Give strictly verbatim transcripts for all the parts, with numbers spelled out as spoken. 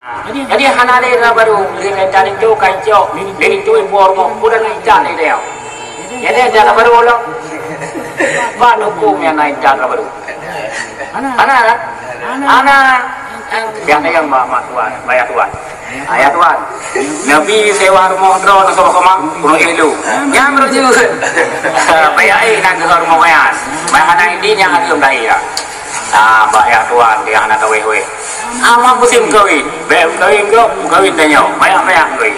Jadi hana lé dara barô, lé intat linto ka icok, lé linto ipo rumoh, peue dan intat lé dia. Jadi intat dara barô lom. Ban hukôm nyang na intat dara barô. Hana kan? Hana. Biasa nyang mak, mak tuan, bayar tuan. Ayah tuan. Nabi sewa rumoh droe na sama-sama, gunung ilu. Nyang meureujeuen. Bayar eh, nak ke rumoh bayar. Bayar hana ini, nyang ada bayar. Ah, bak ya tuan, dia hana taweh-weh. Amat musim kawin. Bèk kawin keu, kawin tanyoe. Banyak-banyak kawin.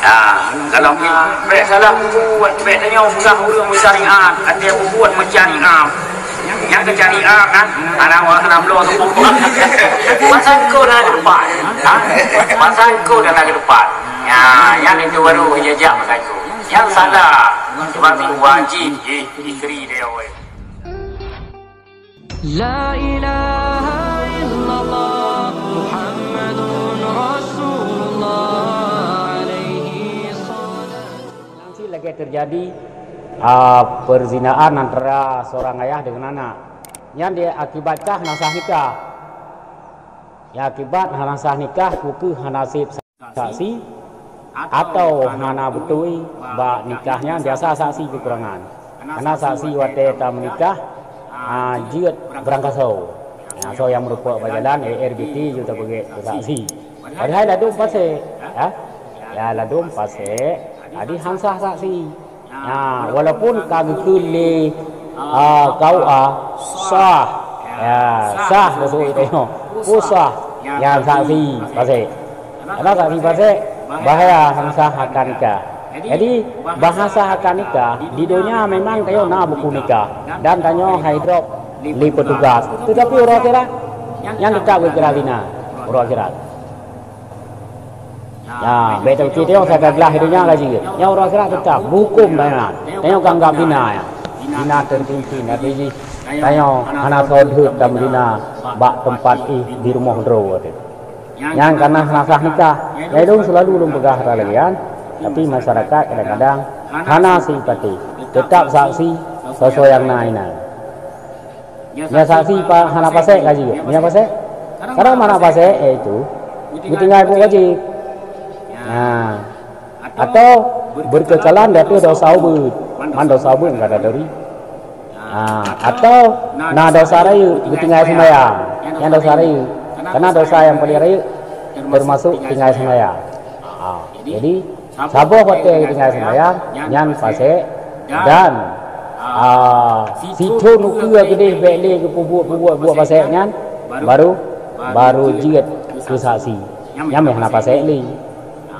Ah, kalau bèk salah buat, bèk tanyoe peugah ureueng meusyariat, ada buat meusyariat. Yang ke syariat kan, anak orang enam belas tu. Pasal kau dah ke depan. Ha? Pasal kau dah ke depan. Ya, yang itu baru jejak pasal kau. Yang salah, sebab tu wajib, eh, isteri dia, weh. La ilaha illallah Muhammadun Rasulullah alaihi salam. Nanti lagi terjadi, ah, perzinaan antara seorang ayah dengan anak. Nyan dia akibat kah hana sah nikah. Ya, akibat hana sah nikah, buku hana sip saksi atau hana beutôi bak nikah nyan, biasa saksi kekurangan. Karena saksi watèe tameunikah, ah, jeuet beurangkasoe. Nah, soe nyang meureumpok bak jalan, A R B T, jeuet tapeugèt keu saksi. Padahai ladôm pasék, ya. Ya, ladôm pasék, jadi han sah saksi. Nah, walaupun ka geukheun lé, ah, K U A, sah. Ya, sah, maksud itu. Peue sah, nyang saksi pasék. Karena saksi pasék, bahaya han sah akad nikah. Jadi, bahasa akad nikah, di donya memang tanyoe na buku nikah. Dan tanyoe hai drop lé petugas. Tetapi uroe akhirat, nyan tetap geukira zina. Uroe akhirat. Ya, bèk tapiké tanyoe sagai glah donya ka jeuet. Nyang uroe akhirat teutap, beuhuköm tanyoe. Tanyoe ka anggap zina nyan. Zina teureupimpin, tapi jih tanyoe hana soe deuh tameuzina bak teumpat ih di rumoh droe teuh. Nyan kana hana sah nikah. Nyang lôn seulalu lôn peugah hara lagèe nyan, tapi masyarakat kadang-kadang hana simpati. Teutap saksi soe-soe nyang na inan. Nyan saksi pa-, hana pasék ka jeuet. Nyan pasék? Karena mana pasék, yaitu geutinggai buet wajéb. Nah, atau beurkeukalan di ateueh dosa ubeut. Man dosa ubeut ka taturi. Nah, atau na dosa rayeuk geutinggai seumayang. Nyan dosa rayeuk. Karena dosa nyang paleng rayeuk teumasok tinggai seumayang. Ah, jadi, saboh watèe geutinggai seumayang, nyan pasék, dan, ah, sithôn ukeue keudeh bèk lé geupeubuet-peubuet buet pasék nyan, baru, baru jeuet keu saksi. Nyan meuh hana pasék lé.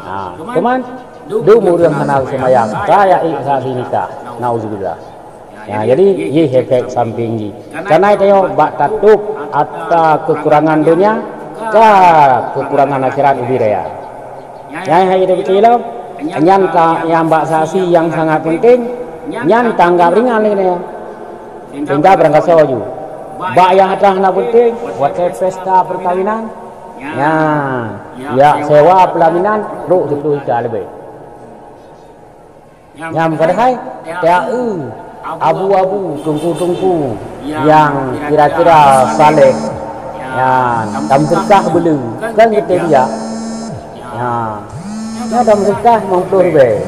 Ah, cuman, dum ureueng hana seumayang, ka jak ék saksi nikah. Nauzubillah. Ya, jadi, jih efek samping jih. Karena tanyoe bak tatôb atra kekurangan donya, ka kekurangan akhirat ubé raya. Nyang hai tapiké lom, nyan ka nyang bak saksi nyang sangat penting, nyan tanggap ringan lé nyan. Sehingga beurangkasoe ju. Bak nyang atra hana penting, watèe pesta perkawinan, nyan, jak sewa pelaminan, trok siplôh juta leubeh. Nyang padahai, ta-eu abu-abu, teungku-teungku nyang kira-kira saleh, nyan, tameuseudeukah beuleueng, kan geutem jak. Nyan, nyan tameuseudeukah limong ploh ribèe.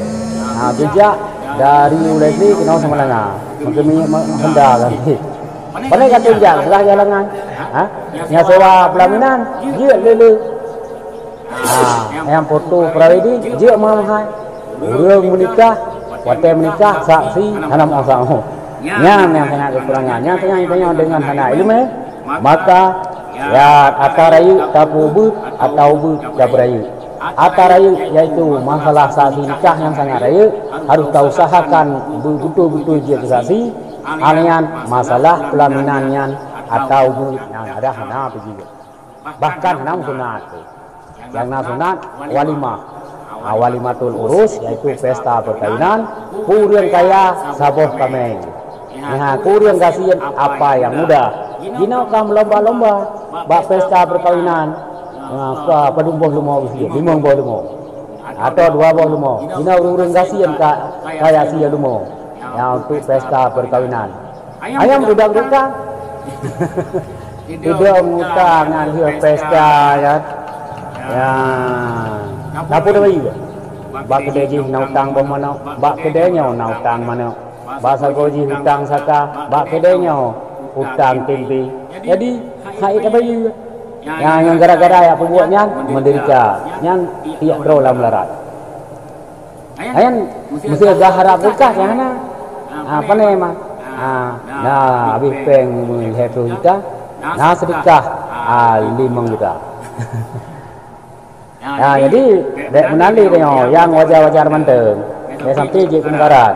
Ha, geujak dari Ulèe Bli keunoe Samalanga. Mungken minyeuk Honda kan. Padahai ka tem jak, seulaih jalan nyan. Ha? Nyang sewa pelaminan, jeuet lé-lé. Ha, nyang foto prawedding jeuet mahai. Ureueng meunikah, watèe meunikah, saksi hana meu'oh saboh. Nyan nyang sangat kekurangan. Nyang tanyoe deungon hana ileumèe, maka, ya, atra rayeuk tapeubuet, atra ubeut tapeurayeuk. Atra rayeuk, yaitu masalah saksi nikah nyang sangat rayeuk, harôh tausahakan beu-, beutôi-beutôi jeuet keu saksi. Hal nyan masalah pelaminan nyan atra ubeut nyang ada hana peujeuet. Bahkan hana meusunat. Nyang na sunat walimah. Ha, walimatul urus, yaitu pesta perkawinan, keu ureueng kaya saboh kaméng. Nyan, keu ureueng gasien apa nyang mudah. Jinoe ka meulomba-lomba bak pesta perkawinan. Ha, padum boh leumo gasien, limong boh leumo. Atau dua boh leumo. Jinoe ureueng gasien ka, kaya sie leumo. Nyan untuk pesta perkawinan. Ayam duda-duda. Duda-duda ngon lheueh pesta, ya. Ya, na peue tabayeue? Bak keudè jih na utang boh manok, bak keudè nyoe na utang manok. Bak sagoe jih utang saka, bak keudè nyoe utang tempe. Jadi, hai tabayeue. Ya, nyang gara-gara jak peubuet nyan, menderita. Nyan tiek droe lam larat. Nyan meusti gah harab beukah nyang hana. Ah, pane ma? Ah, na habéh péng lhèe ploh juta, na seudeukah, ah, limong juta. Ya, jadi, bèk meunan lé tanyoe nyang wajar-wajar mantong. Bèk sampai jeuet keu meukarat.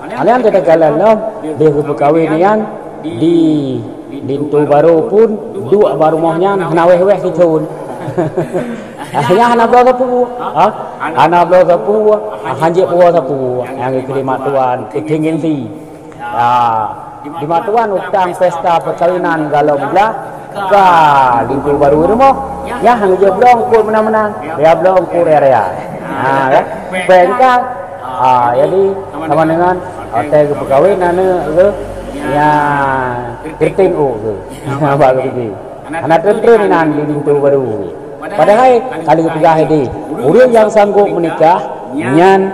Alèh nyan teuka lom, lheuh geupeukawen nyan, di linto barô pun duek bak rumoh nyan hana wéh-wéh sithon. Nyan hana bloe sapeue. Ha? Hana bloe sapeue, hanjeuet puwoe sapeue. Nyang geukheun mak tuan, peutinggi si. Ya, di mak tuan utang pesta peukawinan galom blah ka linto barô rumoh. Nyan hana geujok bloe eungkôt meunan-meunan, ya bloe eungkôt raya-raya. Ha, kan? Péng ka. Ha, jadi sama dengan watèe geupeukawen aneuk geuh, ya, keureuteng ôk geuh. Bak geupike. Hana treun-treun inan di linto barô. Padahai ka lheueh geupeugah idéh, ureueng nyang sanggôp meunikah, nyan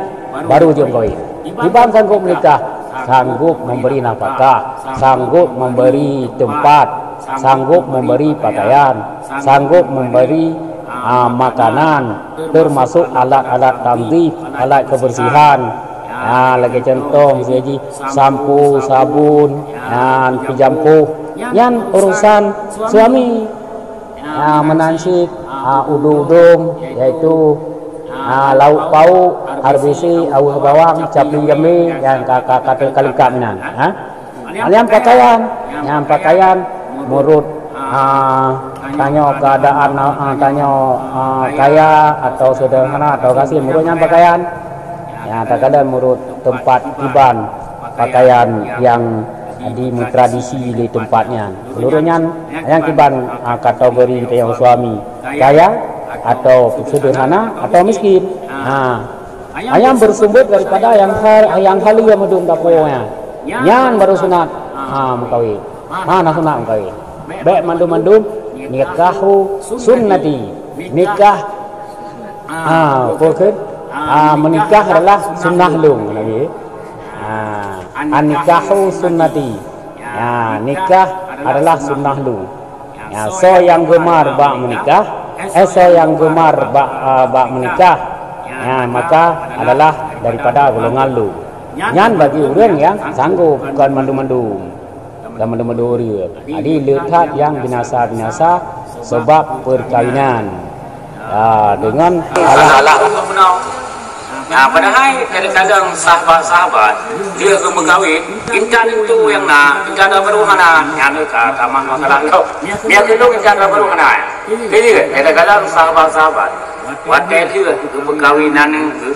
barô jeuet meukawen. Kiban sanggôp meunikah, sanggôp memberi nafkah, sanggôp memberi teumpat, sanggôp memberi pakaian, sanggôp memberi, ah, makanan, termasuk alat-alat tanzif, alat kebersihan. Ah, lagèe contoh, miseue jih, sampo, sabon, nyan peujampoh. Nyan urusan suami. Ah, meunan cit, ah, udong-udong, yaitu, ah, lauk pauk, R B C, aweueh bawang, capli jamé, nyan ka, ka, ka, ka leungkap inan, ha? Nyan pakaian, nyan pakaian meunurot, ah, tanyoe keuadaan, ah, tanyoe, ah, kaya atau seuderhana atau gasien, meunurot nyan pakaian. Nyan takalon meunurot teumpat kiban pakaian nyang dimeutradisi lé teumpat nyan. Meunurot nyan, nyang kiban, ah, kategori tanyoe suami, kaya atau seuderhana atau miskin. Ha. Nyan beusumber daripada nyang ha-, nyang haleue meudum tapoe nyan. Nyan barô sunat, ha, meukawen. Ha, na sunat meukawen. Bèk mandum-mandum nikahu sunnati. Nikah, ha, peue kheun? Ha, meunikah adalah sunnah lôn, Nabi. Ha, an-nikahu sunnati. Ha, nikah adalah sunnah lôn. Ya, soe nyang geumar bak meunikah, eh, soe nyang geumar bak, ah, bak meunikah, ya, maka adalah daripada golongan lôn. Nyan bagi ureueng nyang sanggob, kon mandum-mandum. Kon mandum-mandum ureueng. Jadi, le that nyang binasa-binasa sebab perkawinan. Ya, dengan salah. Nah, padahai kadang-kadang sahabat-sahabat, dia ke meukawen, intat linto nyang na, intat dara barô hana, nyan ka tamah masalah lom. Dia keunoe intat dara barô hana. Jadi, kadang-kadang sahabat-sahabat, watèe dia geupeukawen aneuk geuh,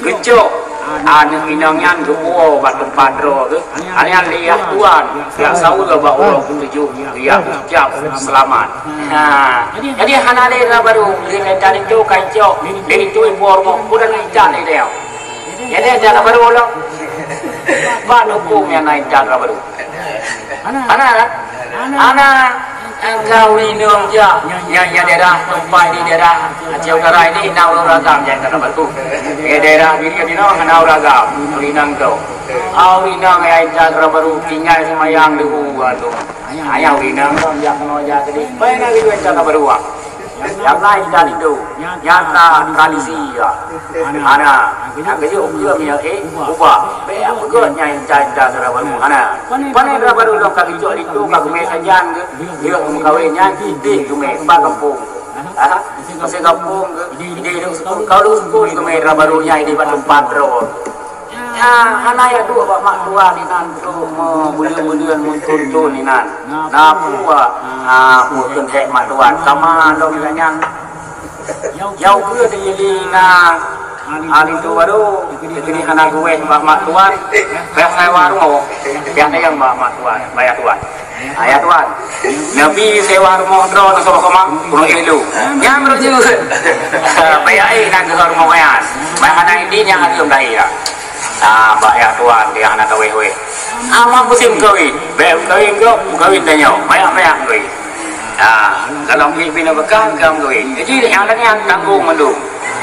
geucok aneuk inong nyan geupuwoe bak teumpat droe geuh, aneuk nyan lé yah tuan, jak saweue bak uroe keutujoh, jak ucap seulamat. Nah, jadi hana lé dara barô, lé intat linto ka icok, lé linto ipuwoe rumoh, peue dan intat lé dia. Jadi intat dara barô lom. Ban hukôm nyang na intat dara barô. Hana kan? Hana. Engkau inong jak, nyang, nyang daerah teumpat di daerah Aceh Utara ini na ureueng agam jak intat dara barô. Di daerah Bireuen inoe hana ureueng agam, ureueng inong tu. Ah, ureueng inong nyang intat dara barô tinggai seumayang di luwa tu. Ayah ureueng inong tu jak keunoe jak keudeh. Pai na geujak intat dara barô ah. Nyang laén intat linto, nyang ka tradisi ya. Hana, nyang geujok ukeue minyeuk éh, ubah. Bèk peugöt nyang intat-intat dara barô, hana. Pane dara barô lom ka geucok linto, ka geumè sajan geuh, geuh meukawen nyan, idéh geumè bak gampông. Ha? Maséh gampông geuh, idéh lôn sukon, ka lôn sukon geumè dara barô nyan idéh bak teumpat droe. Nyan hana jak duek bak mak tuan inan untuk meubeuleuen-beuleuen meuthon-thon inan. Na peue, ah, peue kheun hék mak tuan. Kama lom nyan. Nyang ukeue teujadi na, ah, linto barô, teujadi hana geuwéh bak mak tuan. Payah sewa rumoh, payah tayang bak mak tuan, bak yah tuan. Ayah tuan, Nabi sewa rumoh droe na sama-sama, keunoe éh lôn. Nyan meureujeuk. Baya éh na keu rumoh nyan. Baya hana idin nyan hareuem dah iya. Ah, bak yah tuan, dia hana tawéh-wéh. Amat musim kawin. Bèk kawin keu, kawin tanyoe. Baya-baya kawin. Ha, kalau miet bin beukah, ka meugawi. Jadi, nyang laén nyan tanggong mandum.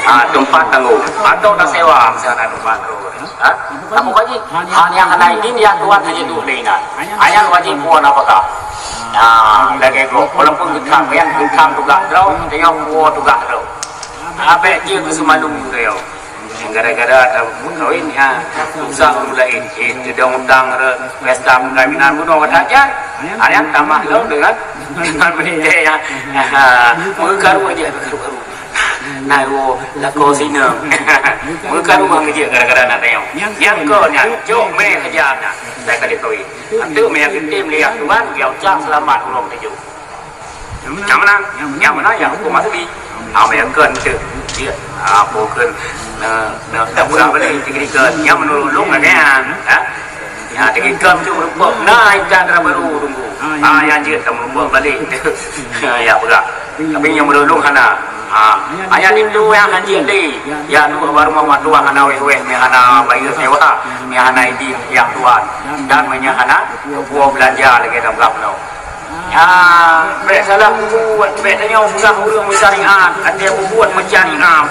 Ha, teumpat tanggong. Atau tasewa, misalnya, teumpat tu. Ha? Apa kau ji? Ha, nyang hana idin, ya tuan hana duek lé inan. Ha, nyang wajib puwoe nafakah. Ha, lagèe gob. Walaupun geukhang, nyang geukhang tugaih droe, teunyok puwoe tugaih droe. Ha, bèk jeuet keu seumalu teunyok. Gara-gara ata meukawen, ha, susah ureueng laén. Eh, teudong utang re, pesta perkahwinan bunoe ka tajak. Ada nyang tamah lom dengan, dengan berita yang, ha, meukaru aja, meukaru-karu. Nah, wo, lakoe sineueng. Meukaru ngon jih gara-gara na tanyong. Nyang kon nyan, jok mè saja na. Dah kali kawin. Antu mè geutem lihat Tuhan, dia ucap selamat ureueng tujoh. Nyang meunan, nyang meunan ya huköm asli. Ah, meunan kon tu. Dia, ah, bukan, na, na, na pura balik, tinggi ke. Nyang menurut lu ngagai, ha? Ya, tinggi ke tu merupakan, na, ikan dara baru tunggu. Ah, yang jeuet ka merupakan balik. Ya, pura. Tapi nyang menurut lu hana. Ha, ayat itu yang hanjeuet deh. Ya, nu baru mau dua hana weh-weh, ni hana bayar sewa, ni hana idin yang tuan. Dan menya hana, buah belanja lagi dalam gam tu. Ya, bèk salah buet, bèk tanyong peugah ureueng meusyariat, até bubuet meusyariat.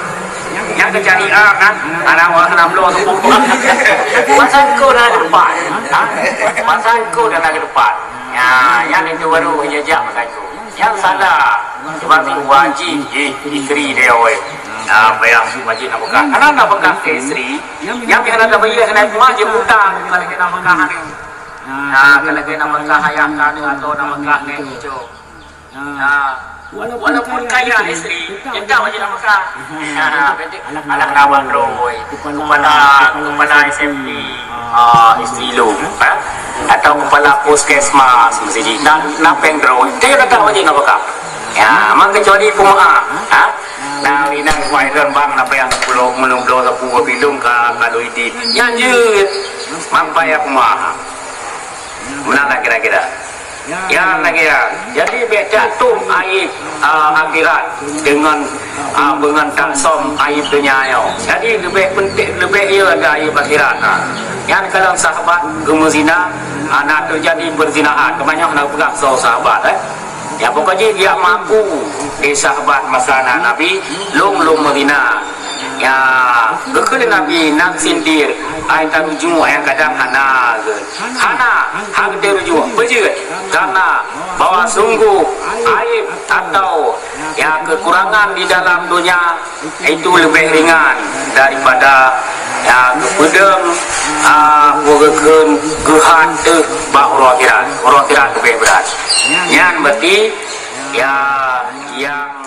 Nyang keu syariat kan, anak orang enam belas tu. Pasal kau dah depan. Ha? Pasal kau dah depan. Ya, yang itu baru jejak pasal kau. Yang salah, sebab si wajib, eh, isteri dia, oi. Nah, bayang wajib nafkah. Karena nafkah ke isteri, yang biasa ada bayar kena rumah je utang, kalau kena nafkah ni. Nah, kalau kena nafkah ayah kanu atau nafkah ni, cucuk. Nah, walaupun kaya isteri, tetap wajib nafkah. Nah, betul. Alah, alah, rawat roh, kepala, kepala S M P, ah, isteri lu, ha? Atau kepala puskesmas, mesti ji, na, na peng roh, dia tetap wajib nafkah. Ya, memang kecuali peumeu'ah, ha? Nah, inan kemahiran bang, napa yang sepuluh, enam belas, sepuluh bilung ka, kalau idin. Yang jeuet, mampai aku mah. Meunan lah kira-kira. Ya, lagi ya. Jadi, bèk jak tueng aib, ah, akhirat dengan, ah, dengan tak som aib dunia nyoe. Jadi, leubeh penting, leubeh iya ada aib akhirat. Ha. Nyan kalau sahabat geumeuzina, ah, na terjadi perzinahan. Kebanyakan nak peugah soe sahabat, eh. Ya, pokok jih dia mengaku di sahabat masa na Nabi, lôn, lôn meuzina. Ya, geukheun lé Nabi, "Nak sindir, ai tarujuk nyang kadang hana," geukheun. Hana, hana teurujuk. Peue jeuet? Karena bahwa sungguh aib atau, ya, kekurangan di dalam dunia itu lebih ringan daripada, ya, geupeudong, ah, geukheun geuhat teuh bak uroe akhirat. Uroe akhirat leubeh brat. Nyan berarti, ya, yang